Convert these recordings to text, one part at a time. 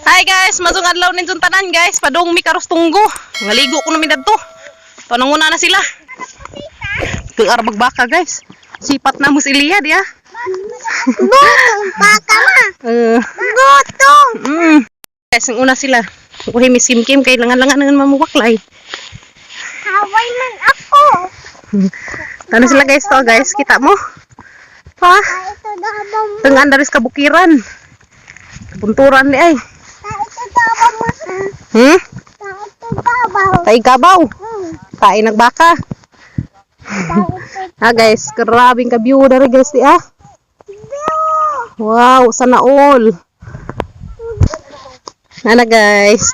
Hi guys, mazong adlaw ninyong tanan, guys. Padung mi karos tunggo. Ngaligo ko na mi dadto. Pananguna na sila. Kung arabag baka, guys. Sipat na mo si Lia diya. Gutong baka ma. Gutong. Guys, ang una sila. Kuhi mi simkim kay langan-langan nangan mamuwaklay. Haway man ako. Tano sila guys to, guys, kita mo? Ha? Ito dabaw mo. Tungan daris kabukiran. Kabunturan di ay. Ito dabaw mo. Ito dabaw. Tay kabaw. Tae nagbaka. Ito Ha guys, grabing ka view dari guys di ah. Wow, sana all. Nana guys.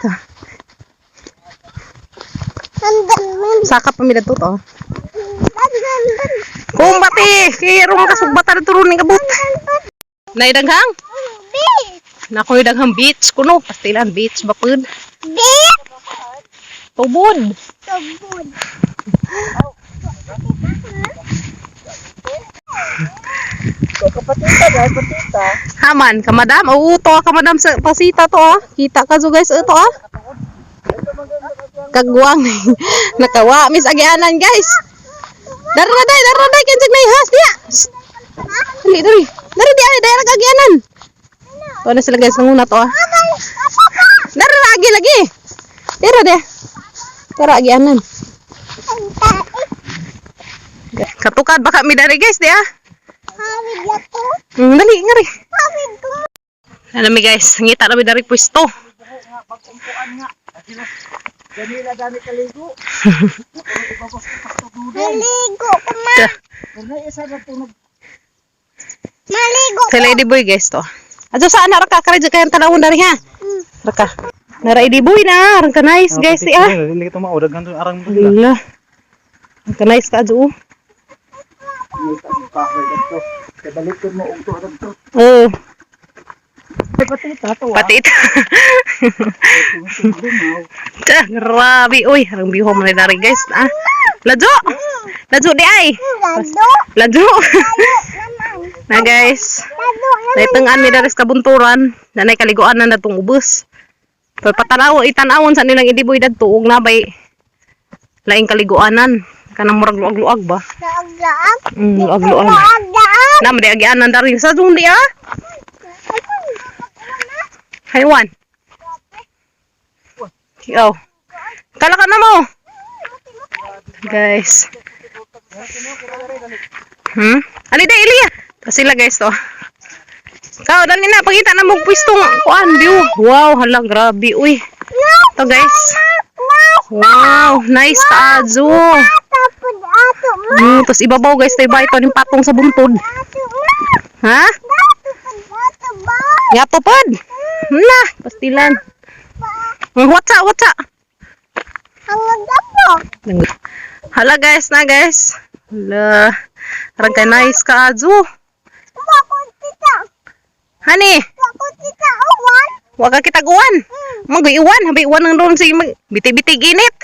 Nandan man. Saka pa mi to. Nandan man. Kung bati, kay rong kasugbata na turon ning kabut. Naidaghang? Beach. Nakoy daghang beach kuno, pastilan beach ba pud. Beach. Tubod. Tubod. Kapatita, dahil patita. Haman, ka madam. Oo, to ka madam sa pasita to ah. Kita ka so guys, ito ah. Kagwang nakawa mis agianan guys. Dara na day, dara na day kinsag nay has diya. Shh. Dali dali. Dara di ay dara agianan. To na sila guys nanguna to ah. Dara na agi lagi. Dara de. Dara agianan. Ang tae. Katukad baka mi dari guys di ah. Hawid na to. Dali ngari. Hawid ko. Alam mi guys, ngita na mi dari pwesto. Pag-umpuan nga. Ganila dami kaligo. Maligo ko ma. Kung isa na tunog. Maligo. Sa Lady Boy guys to. Adto saan na ka kare kayang tanawon dari ha. Raka. Nara Lady Boy na, arang ka nice guys di ah. Dili kita maudag ganto arang mo sila. Ala. Ang ka nice ka adto. Ngita ang kahoy dito. Kabalikod mo og tuod dito. Oh, Patita to. pati ito. Tsa, grabe oy, arang biho man dari guys ah. Ladyo. Ladyo di ay. Lado. Ladyo. Naman. Na guys. Lado naman. Naitengan mi dari sa kabunturan, nanay kaliguan na natong ubos. Pero patanaw, itanawon sa nilang idiboy dadto ug nabay laing kaliguanan. Kanang murag luag-luag ba? Laag-laag. Luag-luag. Laag-laag. Na madi agianan dari sa dundi ah. Haywan. Yo. Kala ka na mo. Guys. Ali da Ilya. To sila guys to. Kao dali na pakita na mo pwesto nga kuan view. Wow, hala grabe uy. To guys. Wow, nice kaazo. Tapod ato ma. Tapos ibabaw guys, tayo ba ito yung patong sa buntod. Ato ma. Ha? Ato pod ato ba. Yato pod. Na, pastilan. Watsa, watsa. Ang gapo. Hala guys, na guys. Hala. Arang kay nice ka azu. Wako tita. Hani, Wako tita uwan. wa ka kita guwan. Mag iwan, habi iwan ang ron si biti-biti ginit.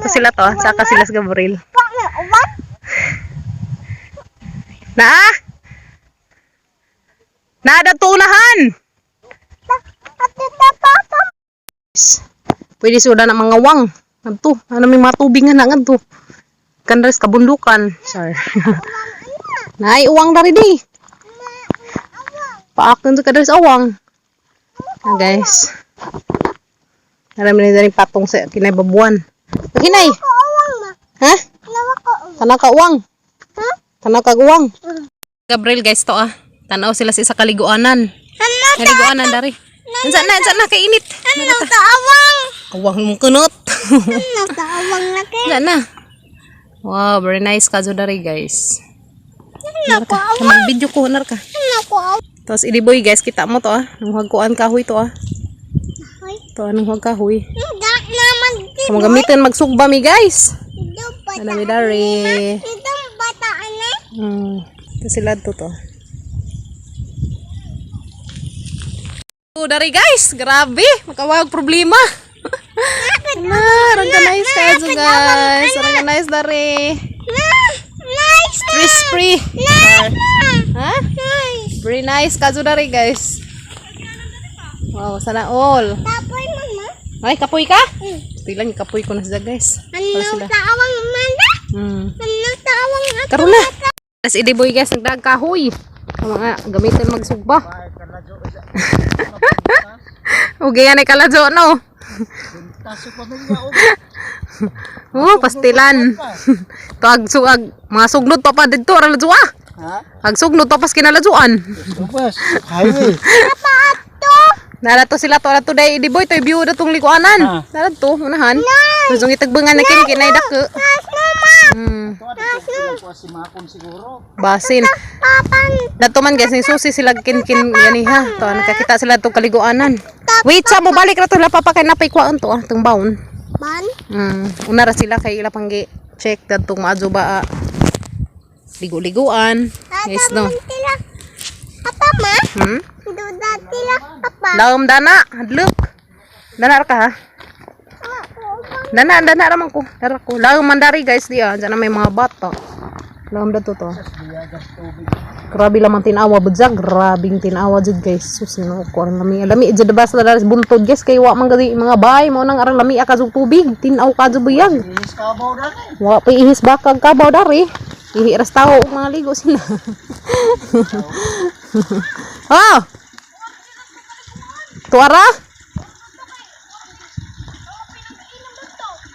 To sila to, saka sila sa Gabriel. Wako uwan. Na? Na unahan. Ato ta papa. Pwede suda na mga wang. Ngadto, ano may mga tubig nga na ngadto. Kanres kabundukan. Sir. Nay uwang dari di. Paakon sa kadres awang. Ah, guys. Marami na rin patong sa kinaibabuan. Kinay. Ko uwang ma. Ha? Nawa ko uwang. Tanaw ka uwang. Ha? Tanaw ka uwang. Gabriel guys to ah. Tanaw sila sa isa kaliguanan. Ano Kaliguanan dari. Unsa na kay init. Ano ta awang? Awang mong kunot. Ano ta awang na kay? Wala na. Wow, very nice kazo dari guys. Ano ko awang? Mag video ko nar ka. Ano ko awang? Tapos idiboy guys, kita mo to ah. Nung hagkuan kahoy to ah. Hoy. To anong hag kahoy. Hindi naman di. Kung gamitin magsugba mi guys. Ito bata. Ano mi dari. Ito bata ana. Ito sila to to. Oh, dari guys, grabe, makawag problema. Na, rang ka nice kazo guys. Rang ka nice dari. Nice. Stress free. Nice. Ha? Nice. Very nice kazo dari guys. Wow, sana all. Tapoy mama. Ay, kapoy ka? Tilang kapoy ko na sila, guys. Ano Para sila. taawang mana? Ano taawang ato? Karon na. As idiboy, guys, nagdag kahoy. Ang mga gamitin magsugba. Ug yan ay kaladyo no. Taso pamilya o. Oh, pastilan. Tuag suag mga sugnod pa pa didto ra ladyo ah. Ha? Ag sugnod pa pas kinaladyoan. Ubas. Highway. Nara to sila to ara to day idiboy toy view da tong likuanan. Ah. Nara to unahan. Kusong itagbangan na kin kinay dako. Nas mama. Ito ko si Makon siguro. Basin. Papan. Dato man, guys, ni susi sila kin kin yani ha. To nakakita sila tong kaliguanan. Wait sa mo balik ra to la papa kay napay kuan to ah tong baon. Ban. Una ra sila kay ila pang gi check dadtong maadyo ba ah, ligo-liguan. Guys no. Tataman tila. Apa ma? Duda tila. Apa? Laom dana, hadlok. Dana ra ka ha. Dana, dana ra man ko. Dara ko. Laom man dari, guys, diya. Diyan na may mga bata. Laom dato to. Grabe lamang tinawa budya, grabing tinawa jud, guys. Sus no ko ang lami. Lami jud ba sa dalas buntod, guys, kay wa man gani mga bay mo nang arang lami ka jud tubig. Tinaw ka jud buyag. Inis ka ba na eh. Wa pa ihis bakag kabaw dari. Ihi ras tao ug mga ligo sila. Oh. Tuara?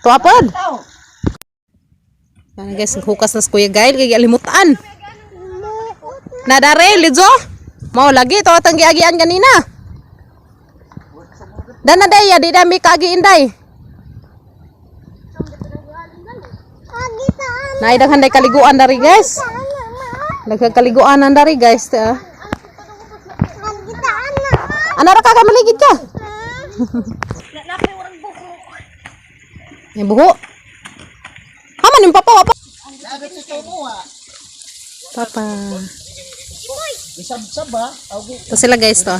Tuapod. Yan guys, hukas na si Kuya Gail kay alimutan. Na dare, lidzo. Mao lagi to atang giagian ganina. Dana day, di dami kaagiin day. Agi saan? Naidaghan day kaliguan dari, guys. Ana ma. Daghang kaliguan dari, guys. Ta. Agi saan na. Ana ra ka kay maligid ka. May buho. Haman yung papa, papa. Papa. Isab-sab ba? Awgi. Ito sila, guys, to.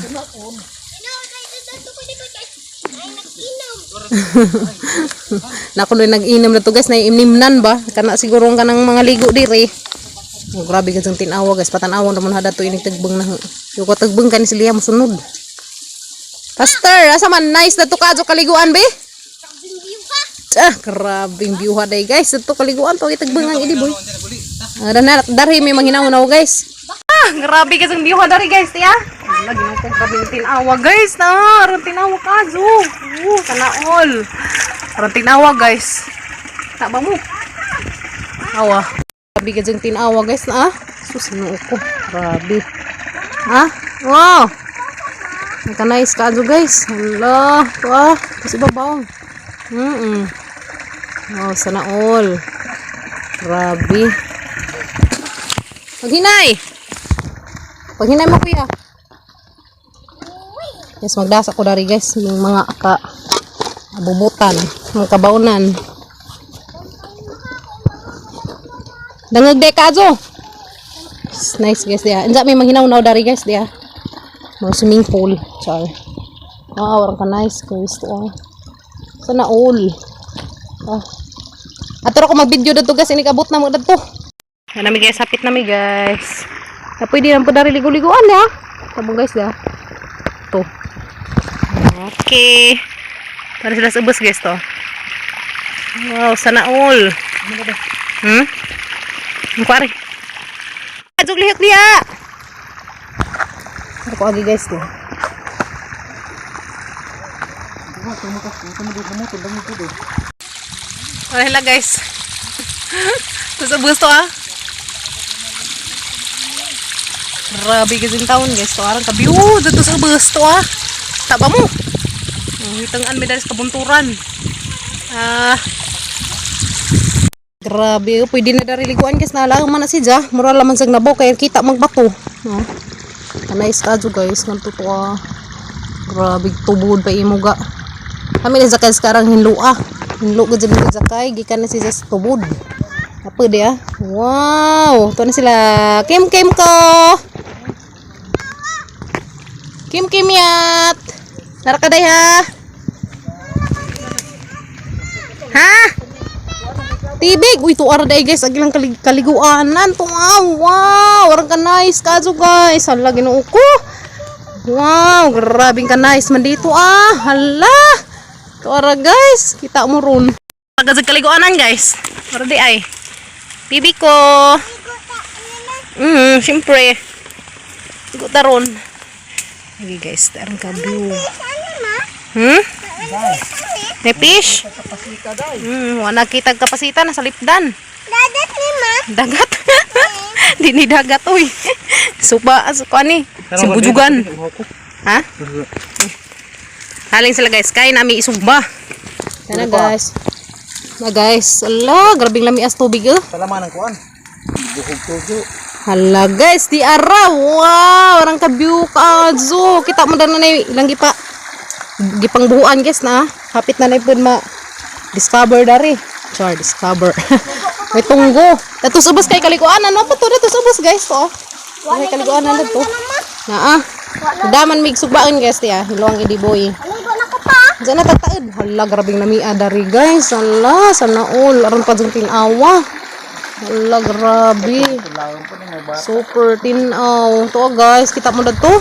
Nakuloy nag-inom na to, guys, naiimnimnan ba? Kana siguro ang kanang mga ligo diri. Oh, grabe guys ang tinawa, guys. Patanawan naman hada to ining tagbang na. Yung ko tagbang kani sila mosunod. Pastor, asa man nice na to kadyo kaliguan be? Ah, grabing view ha day, guys. Ito kaliguan to itagbang ang idi boy. Ah, dana darhi may manghinaw guys. Ah, grabe guys ang view ha dari, guys, tiya. Wala ginoo ko grabe ang tinawa, guys. Na, aron tinawa kadyo. Sana all. Aron tinawa, guys. Taba mo. Awa. Grabe guys ang tinawa, guys, na ah. Sus ginoo ko. Grabe. Ha? Wow. Naka-nice kadyo, guys. Hala, to ah. Tapos ibabaw. Oh, sana all. Grabe. Paghinay. Paghinay mo, kuya. Yes, magdasa ko dari, guys, yung mga ka abubutan, mga kabaunan. Dangag de kazo. Nice, guys, diya. Unsa may manghinaw dari, guys, diya. Mga swimming pool, char. Wow, warang ka nice, guys, to ah. Sana all. Ah. Ato ra ko mag-video dito, guys, inikabot na mo dadto. Yan nami, guys, hapit nami, guys. Na pwede lang po dari ligo-liguan ya. Tabong, guys, ya. To. Okay. Para sila sa ubos, guys, to. Wow, sana all. Ang kuwari. Adjog lihok niya. Ako agi, guys, to. Wala lang, guys. Tapos ubos to ah. Grabe kasing taon, guys. To arang kabiyo. Dito sa ubos to ah. Taba mo. Ang an may sa kabunturan. Ah. Grabe, oh, pwede na dari liguan, guys. Nalaang man na siya. Mura laman sa nabo kaya kita magbato. No? Nice ka guys. Nganto to ah. Grabe tubod pa imo ga. Kami ni Zakay sekarang hinlo ah. Hinlo gud ni Zakay gikan na siya sa tubod. Apa dia? Wow, to na sila. Kim Kim ko. Kim Kim yat. Nara ka day ha. Ha? Tibig. Uy, tuar day, guys. Agilang kaliguanan. Tungaw. Wow. Warang ka nice kaso, guys. Hala, ginoo ko. Wow, grabing ka nice man dito ah. Hala. Tuara guys, kita mo ron. Pagkasag kaliguanan guys. Para di ay. Bibi ko. Siyempre. Ligo ta ron. Okay guys, tarang ka view. Hmm? May fish? Wala kita kapasita nasa lipdan. Dadat ni ma. Dagat. Di ni dagat uy. Suba suka ni. Simbujugan. Ha? Haling sila guys, kaya nami isugba. Sana guys. Na guys, ala, grabing lami as tubig eh. Salaman ang kuan. Buhog tujo. Hala guys, di araw. Wow, arang ka view ka zo. Kita mo na na ilang gipa gipang buhuan guys na. Hapit na na ipod ma discover dari. Char discover. May tunggo. Datos ubos kay kaliguan ano pa to datos ubos guys to. May kaliguan na to. Naa. Daman mig sugbaan guys tiya. Hiluang idi boy. Aligo na ko pa. Diyan na tataed. Hala, grabing lamia dari guys. Hala, sana all. Aron pa dyan tinawa. Hala, grabe. Super tinaw. To guys, kita mo na to.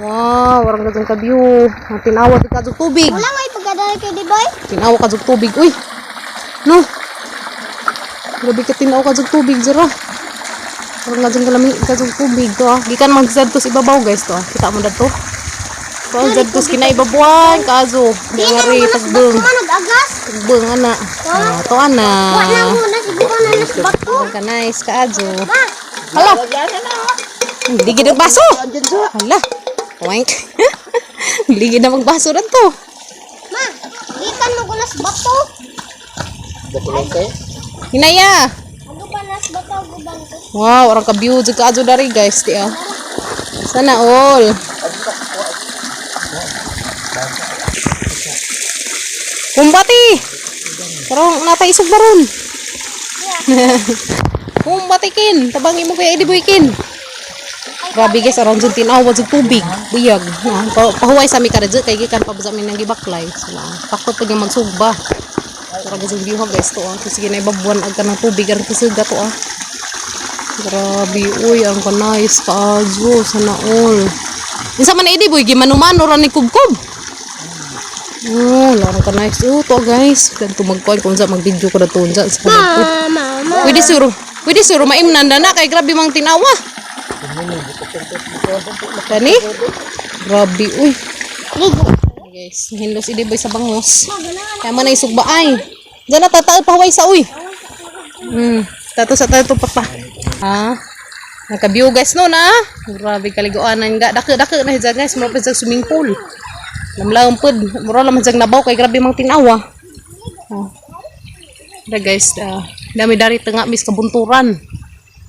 Wow, warang gazong ka-view. Ang tinawa di ka tubig. Wala may pagkadala kay di boy. Tinawa ka tubig. Uy. No. Grabe ka tinaw ka tubig zara. Warang gazong kalami ka tubig to ah. Gikan man sa to sa ibabaw guys to ah. Kita mo na to. To ang zadtos kinaibabuan kaso. Di nga rin tagbeng. Kuma nag-agas. Tagbeng ana. Ah, to ana. Wala mo na siguro na nas bato. Ka nice kaazo. Hala. Ligid ang baso. Hala. Oink. Ligid na magbaso rin to. Ma, gikan mo ko nas bato. Hinaya. Ago pa nas bato guban ko. Wow, orang ka view jud kaazo dari guys di ah. Sana all. Kumbati. Karong natay isog baron. Kumbati kin, tabangi mo kuya Eddie kin. Grabe guys, aron jud tinaw jud tubig, buyag. Na, pahuway sa mi kada kay gikan pa sa mi nang gibaklay. So, sakto pud nga magsugba. Pero guys, view ha guys to ah. Kasi ginaibabuan ag kanang tubig aron kisuga to ah. Grabe, uy, ang ka-nice, kaazo, sana all. Insa man idi boy, gimanumano ra ni kubkob. Oh, larang ka-nice. Oh, to guys. Ganto magkuan kung sa mag-video ko na to unsa sa kanto. Mama. Pwede suro maimnan na na kay grabe mang tinawa. Kani? Grabe, uy. Ligo. Guys, hinlos idi boy sa bangos. Kaya man ay sugbaay. Diyan na tataal pahuway sa uy. Tato sa tato pa pa. Ha? Naka-view guys no na. Grabe kaliguanan ga. Dako dako na dyan guys, mura pa dyan swimming pool. Lamlaom pod, mura laman dyan nabaw kay grabe mang tinawa. Oh. Da guys, dami dari tanga mis kabunturan.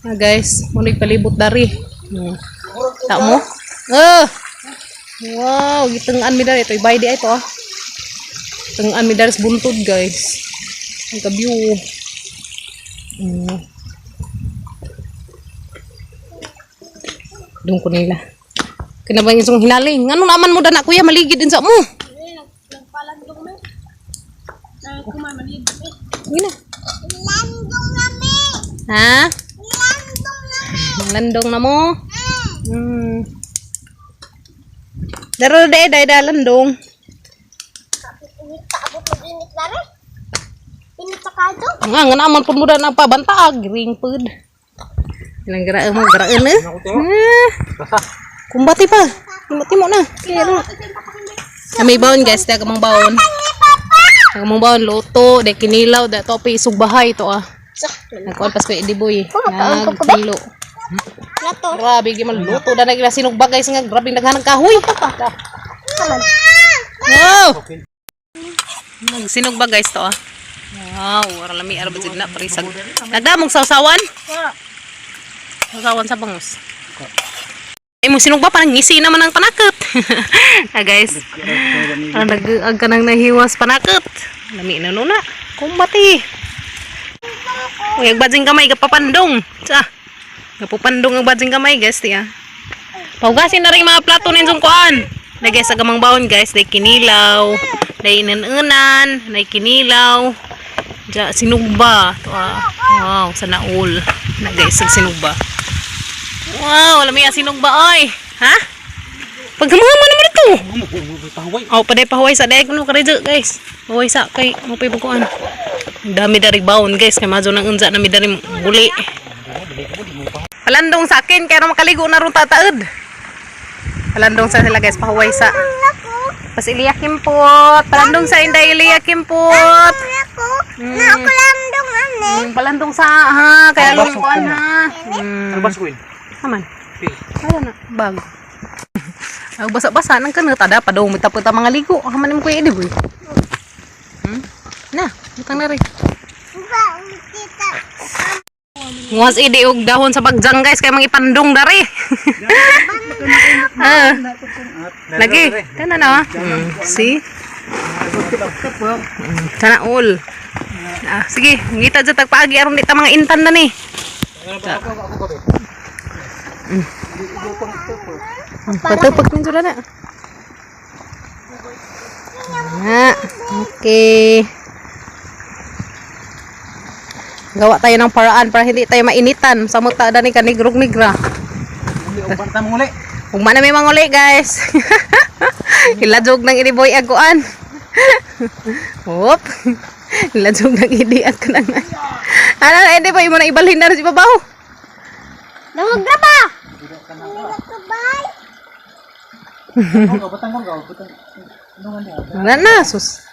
Ah guys, mo palibot dari. Ta mo? Eh. Wow, gitengaan mi dari ito. Ibay di ay ito ah. Tengaan mi dari sa buntod guys. Ang ka-view. Doon ko nila. Kinabang isong hinaling. Ngano naman mo dana kuya maligid din sa mo. Gina. Landong nami. Ha? Landong nami. Landong na mo. Daro de day da landong. Init pa abot mag-init lare. Init sa kaldo. Nga nga naman pud mo dana pa bantaag ring pud. Ilang garaan mo garaan eh. Ah. Kumbati pa. Kumbati mo na. Kaya ano. May baon guys, daga mong baon. Daga mong baon luto, de kinilaw, da topi isug bahay to ah. Nagkuan pas ko idi boy. Nagkilo. Lato. Grabe gi man luto da nagila sinugba guys nga grabe daghan ng kahoy. Wow. Sinugba guys to ah. Wow, wala lami ara ba jud na parisag. Nagdamong sawsawan? Sawsawan sa bangus. Ay mo sinugba parang ngisi naman ang panakot. Ah guys. Parang nag-ag ka nang nahiwas panakot. Lami na nuna. Kumbati. Uy, ang badzing kamay kapapandong. Tsa. Kapupandong ang badzing kamay guys, tiya. Paugasin na rin mga plato ninyong kuan. Na guys, sa gamang baon guys, day kinilaw, day inanunan, day kinilaw. Diya, sinugba. To, ah. Wow, sana all. Na guys, ang sinugba. Wow, alam mo yan, sinugba oy. Ha? Paghamahama naman ito. Pahuway. Oh, paday pahuway sa dayag no karejo, guys. Pahuway sa kay mo pay bukuan. Ang dami dari baon, guys, kay mazo nang unsa na mi dari buli. Palandong sa akin kay makaligo na ron tataod. Palandong sa sila, guys, pahuway sa. Pas Ilya Kimpot, palandong sa Inday Ilya Kimpot. Ako, na ako lang dong ane. Palandong sa ha, kaya Albas lungkuan ko. ha. Mm. Albas ko yun. Aman. Ano na, bag. Ay, basa-basa nang kanot ada pa daw mitapot ang mga ligo. Haman mo kuya idi boy. Na, butang na rin. Ba, kita. Nguwas idi og dahon sa bagjang, guys, kay mga ipandong dari. Ah. Lagi. Tana na. See? Sana all. Ah, sige, ngita jud tagpaagi aron di ta mga intan na ni. Patupag minso na na. Na. Okay. Gawa tayo ng paraan para hindi tayo mainitan. Sa muta dani ka negrog negra. Uli, uban ta muli. Ugma na may manguli, guys. Ilajog ng iniboy aguan. Hop. Ilajog ng idi at kanang. Ano na hindi boy mo na ibalhin na rin si babaw. Dangog na ba? Kabay. Batang ko, batang. Wala na sus.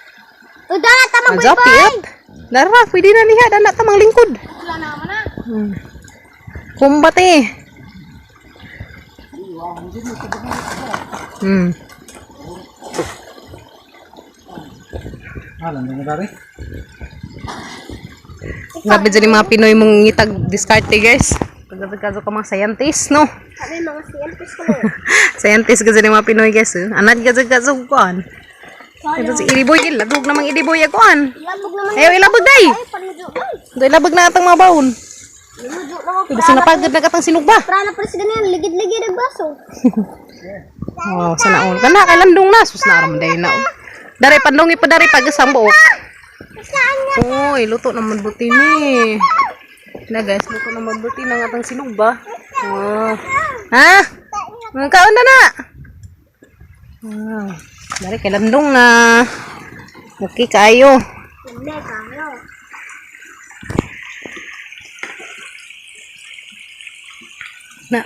Udah na tamang Ajaw piot. Dara, pwede na niya dana tamang lingkod. Kumbate. Ah, landong na dari. Grabe dyan yung mga Pinoy mong ngitag diskarte, guys. Pagkakaso ka mga scientist, no? Kami mga scientist ko. Scientist kasi yung mga Pinoy, guys. Eh. Anad kasi kasi kuan. Ito si Iliboy, ilabog namang Iliboy kuan. Ilabog naman. Ayaw ilabog day. Ay, panujo. Ay, Do ilabog na atang mga baon. panujo na ako. Kasi napagod na katang sinugba. Para na pala sa ganyan, ligid-ligid ang baso. Wow, sana all. Kana kay landong na sus na aram day na. Dare pandong ipa dare pag isang buok. Saan nga? Oy, luto naman buti ni. Na guys, luto naman buti na atang sinugba. Wow. Ha? Kaon na na. Wow. Dare kay landong na. Okay kayo. Hindi, kayo. Na.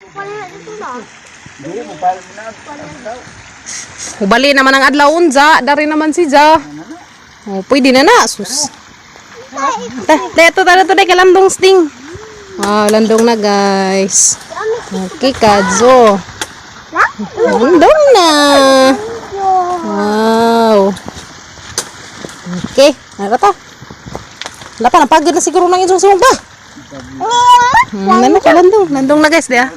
Wala ito na. Ubali naman ang adlaw unza, dari naman si Ja. Oh, pwede na na, sus. Ta, ta, ito, tara, ito, kay landong sting. Ah, landong na, guys. Okay, kadzo. Landong na. Wow. Okay, ano ta? Wala pa, napagod na siguro ng isang sumog ba? Ano ka, landong? Landong na, guys, di ah.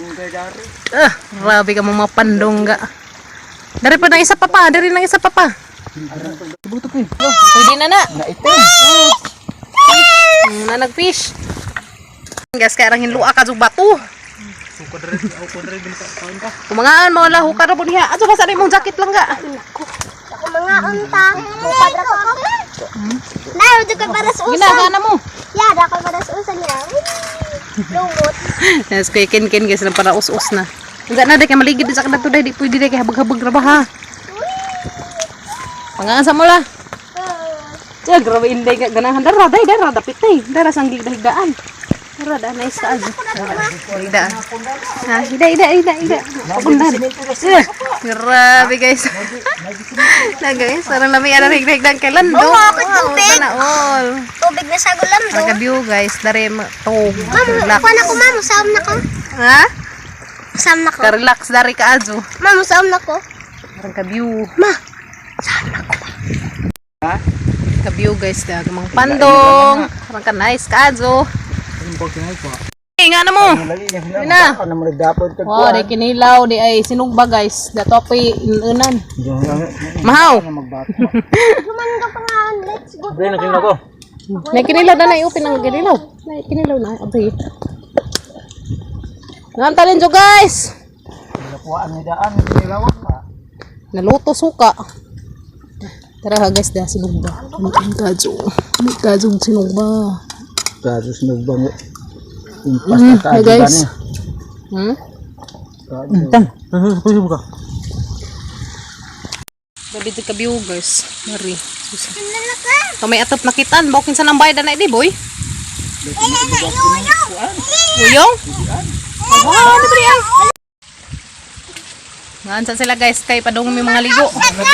Ah, grabe ka mga pandong ga. Dari pa ng isa pa pa, dari ng isa pa pa. Pwede na na. Naitim. Na nagfish. Guys, kaya rang hinlua ka jug bato. Kumangaan mga lahu ka ra po niya. Ato basta mong jacket lang ga. Ako mga unta. Padra ko. Layo, di ka para sa usan. Ginagana mo. Ya, da ka para sa usan ya. Lumot. Yes, kay ken ken guys, nang para us-us na. Enggak na day kay maligid din sa kanto day, di pwede day kay habag-habag ra ba ha. Pangaan sa mo la. Ya, grabe inday ka ganahan dara day dara dapit day. Dara sang gigdaan. Dara da nice ka ajo. Higdaan. Ha, ida ida ida ida. Pagundan. Eh, grabe, guys. Na guys, parang lami ara higdaan kay lando. Oo, ako tubig. Sana all. Tubig na sa gulam do. Ragabiw guys, dare tog. Ma'am, Relax. kuha na ko, ma'am. Usam na ko. Ha? Usam na ko. Ka-relax dari ka ajo. Ma'am, usam na ko. Parang ka-view. Ma, Ka-view guys, da mga pandong. Parang ka nice ka ajo. Eh, nga na mo. Lagi niya Na. Ano mo nagdapod ka Wow, di kinilaw, di ay sinugba, guys. Dato apoy inunan. Mahaw. Magbata. Human ka pa nga. Let's go. Bre, nakinig ako. May kinilaw na na, open ang kinilaw. May kinilaw na, abay. Ngam talin jo, guys. Nakuhaan ni daan, nilawak pa. Naluto suka. Tara ha guys, da sinugba. Ang kadyo. May kadyo sinugba. Kaso sinugbang impas na Hi, guys. Tang. Kuya ka. Grabe jud ka view, guys. Mari. To may atop nakitaan, baw kinsa nang bayad na di, boy. Uyong? Wow, ano ba yan? Ngaan sa sila, guys, kay padung may mga ligo. Mahas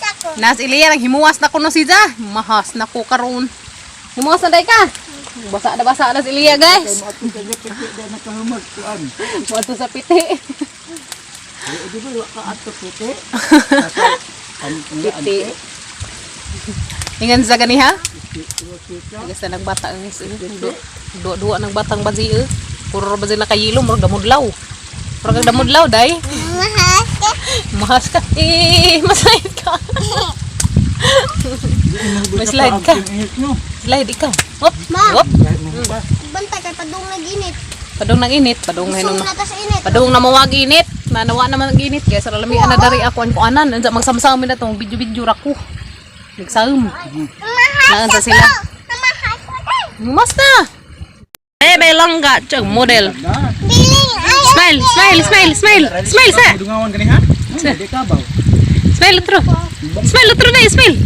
ako. Nas Ilya nang himuwas na kuno si Ja. Mahas na ko karon. Himuwas na day ka. Basa na si Ilya, guys. Ato ka piti dai nakahumag kuan. Moadto sa piti. Di ba wa ka ato piti? Piti. Ingan sa gani ha? Guys, na nagbata ang is. Dua dua nagbatang bazi eh. Puro ba sila kayilo, murag damudlaw. Murag kag damudlaw day. Mahas ka. Mahas ka. Eh, maslide ka. May slide ka. Slide ikaw. Hop. Ma. Hop. Bantay kay padung nag-init. Padung nang init, padung Sung na na ta sa init. Padung na mawag init. Nanawa naman ang init guys. Ralami ana dari ako an kuanan. Ansa magsamsam na tong video-video ra ko. Nagsaum. Naan sa sila. Mahas ako. Mas na. Eh, may langga chang model. Biling ay. Smile, smile, smile, smile. Smile sa. Dungawan gani ha? Di ka ba? Smile otro. Smile otro na, smile.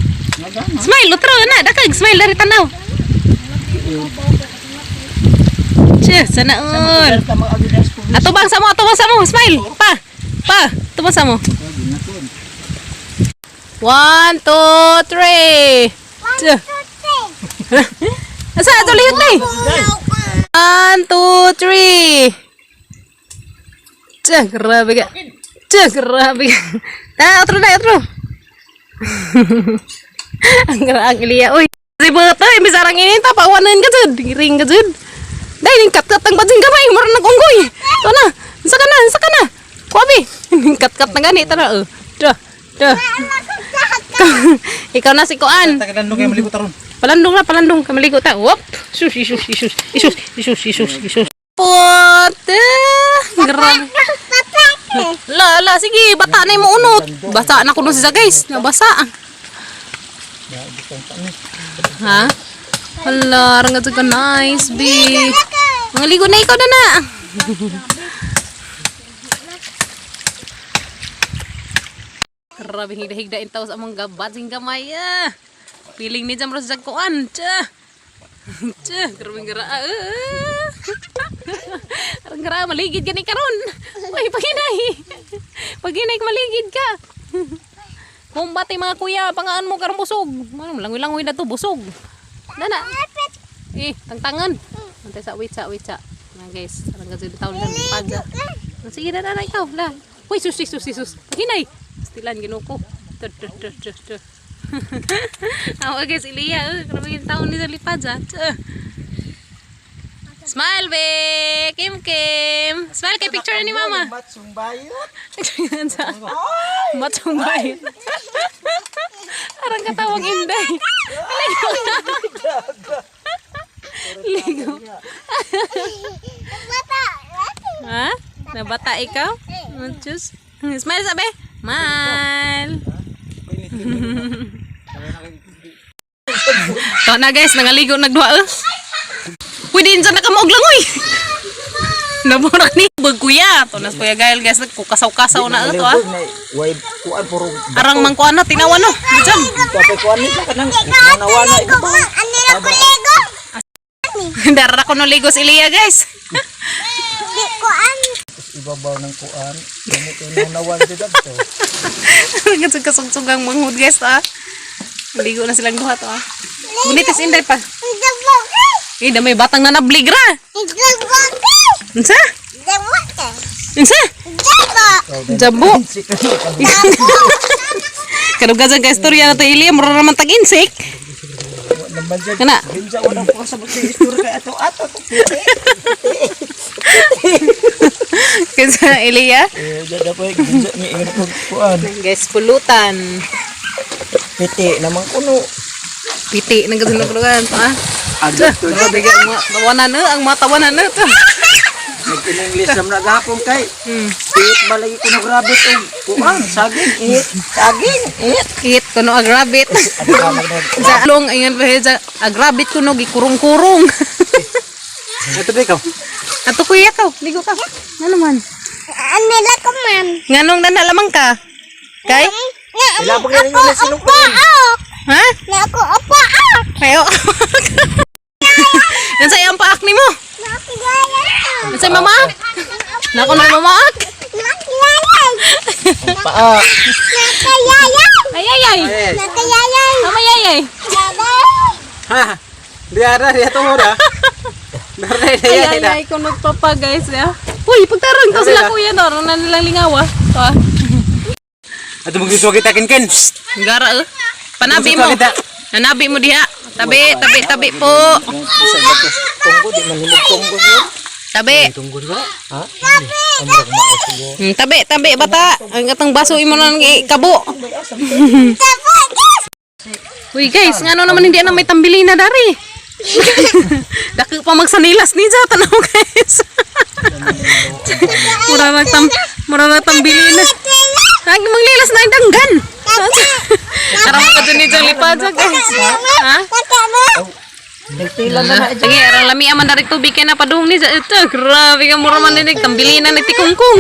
Smile otro na, dakag smile dari tanaw. Che, sana all. Atubang sa mo, atubang sa mo, smile. Pa. Pa, atubang sa mo. One, two, three. Che. Asa ato lihot na eh. One, two, three. Che, grabe ka. Che, grabe ka. Ta, otro na, otro. Ang graang iliya, uy. Si Bata, imbis arang ini ta pawanan ka jud, ring ka jud. Dai ning kat-kat ang bajing gamay, mura nagunggoy. To na, sa ka na, sa ka na. Kuabi, ning kat-kat na gani ta na. Oh. Da, da. Ikaw na si Kuan. Tagalandong kay maligo taron. Palandong na, palandong. Kamaligo ta. Whoop. Sus, isus, isus, isus, isus, isus, isus. Pote. Grabe. La, la, sige, bata na yung unot. Basa na kuno siya, guys. Nabasa. Ha? Hala, ranga ka nice, bi. Mga ligo na ikaw na na. Grabe higda-higda in taos among gabasing gamay ah. Piling ni Jamros jag kuan. Tsa. Tsa, grabe gara. Ah. Arang gara maligid gani karon. Uy, paginay. Paginay maligid ka. Kumbat mga kuya, pangaan mo karong busog. Manong langoy-langoy na to busog. Dana. Eh, tangtangan. Antay sa wait sa wait sa. Mga guys, arang gazid taon lang padza. Sige na na ikaw la. Uy, sus sus sus sus. Paginay. Stilan ginuko. Tu tu tu tu tu. Ako guys, Ilya, eh, grabe yung taon ni sa lipad ah. Tsa. Smile, be! Kim Kim! Smile kay picture ni Mama. Matsong bayot. Matong bayot. Arang katawag inday. Ligo. Ligo. Bata. Ha? Nabata ikaw? Diyos. Smile sabi. Smile. To na guys, nangaligo nagduha eh. Pwede insan na kamaog lang oy. Naburak ni bag kuya. To nas kuya Gael guys, nagkukasaw-kasaw na to ah. Way kuan puro Arang mangkuan na tinawan no. Diyan. kapay kuan nila kanang nawana Ligo ma. Anila ko ligo. Dara ko no ligos Ilya guys. Di ko an. Ibabaw ng kuan. Ganito nawan dito to. Nagkasugsugang manghud guys to ah. Ligo na silang duha to ah. Ngunit is inday pa. Jabo. Eh, damay batang nanablig ra. Jabo. Unsa? Jabo. Unsa? Jabo. Jabo. Kadugasan ka istorya na to Ilya, mura naman tag-insik. Naman dyan. Kana. Binsa wala ko sa mga istorya kay ato ato. Kinsa Ilya? Eh, dyan pa binsa ni ingon ko kuan. Guys, pulutan. Piti naman kuno. Piti nang kasunod-sunugan ah. Agad to. Grabe ka ang mga tawanan eh, ang mga tawanan eh. To. Nag-English naman na gahapon kay. It balay kuno grabe og kuan saging it saging it. It kuno agrabit. Sa long ingon pa sa agrabit kuno gikurong-kurong. Ito ba ikaw? Ato kuya ka, ligo ka. Ano man? Nila ko man. Nganong nanalamang ka? Kay? Nga Ila pa kayo nila sinukon. Ha? Na ako apaak. Kayo. Unsay ang paak nimo? Na ako yayay. Unsay mama? Nako na mamaak. Na ako yayay. Paa. Na ako yayay. Ay ay ay. Yes. Na ako yayay. Mama ay ay. Yayay. Ha. Diara diya to ra. Dara Ay diya ay diya. ay kung nagpapa guys ya. Uy, pagtarong to sila kuya no, na nilang lingawa. To. Ah. Ato magsusuwa kita kin. Gara eh. Panabi mo. Nanabi mo diha. Tabi, tabi, tabi po. Tunggo di man himog tunggo sir. Tabi. Tunggo di ba? Ha? Tabi, tabi bata. Ang katong baso imo na nang kabo. Uy guys, ngano naman hindi na may tambili na dari. Dako pa magsanilas ni ja tanaw guys. Mura na tambili na. Ang manglilas na ang danggan. Karon ka dun ni Jolly lipad sa guys. Ha? Nagtila na na. Sige, arang lami aman dari tubig kay napadung ni ito. Grabe ka mura man dinig tambili na nagtikungkong.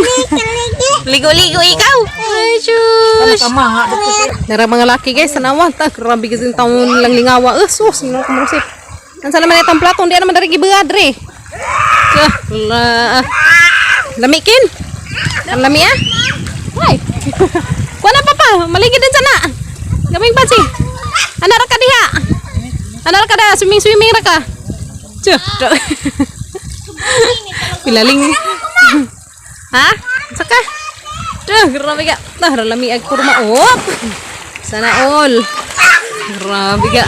Ligo-ligo ikaw. Ay, sus. Tama nga dito sir. Nara mga laki guys, tanawa ta. Grabe kasi yung taon lang lingawa. Eh, sus, sino ka marusip. Ansa naman itong plato, hindi naman dari gibuad re. Ah, la. Lamikin. Ang lami ah. Ay. Kuha na papa, maligid din sana. Gaming pa si. Ana ra ka diha. Ana ra ka da, swimming swimming ra ka. Tsuh. Tsuh. Pilaling. Ha? Saka. Tsuh, grabe ka. Nah, lami ag kurma. Op. Sana all. Grabe ka.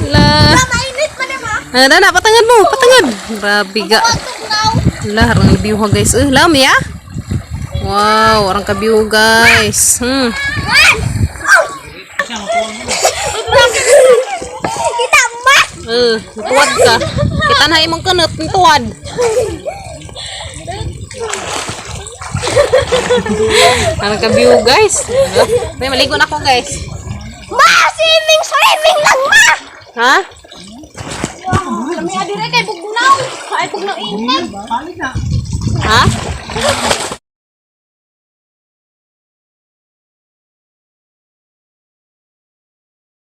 La. Mainit pa naman. Ah, na, patangad mo, patangad. Grabe ka. La, harang view ha guys. Eh, lam ya. Wow, orang ka view guys. Kita ba? Eh, tuwad ka. Kita na imong kanot, tuwad. Harang ka view guys. May maligo na ako guys. Ma, swimming, swimming lang ma. Ha? Kami adire kay bugnaw. Ay bugnaw init. Ha?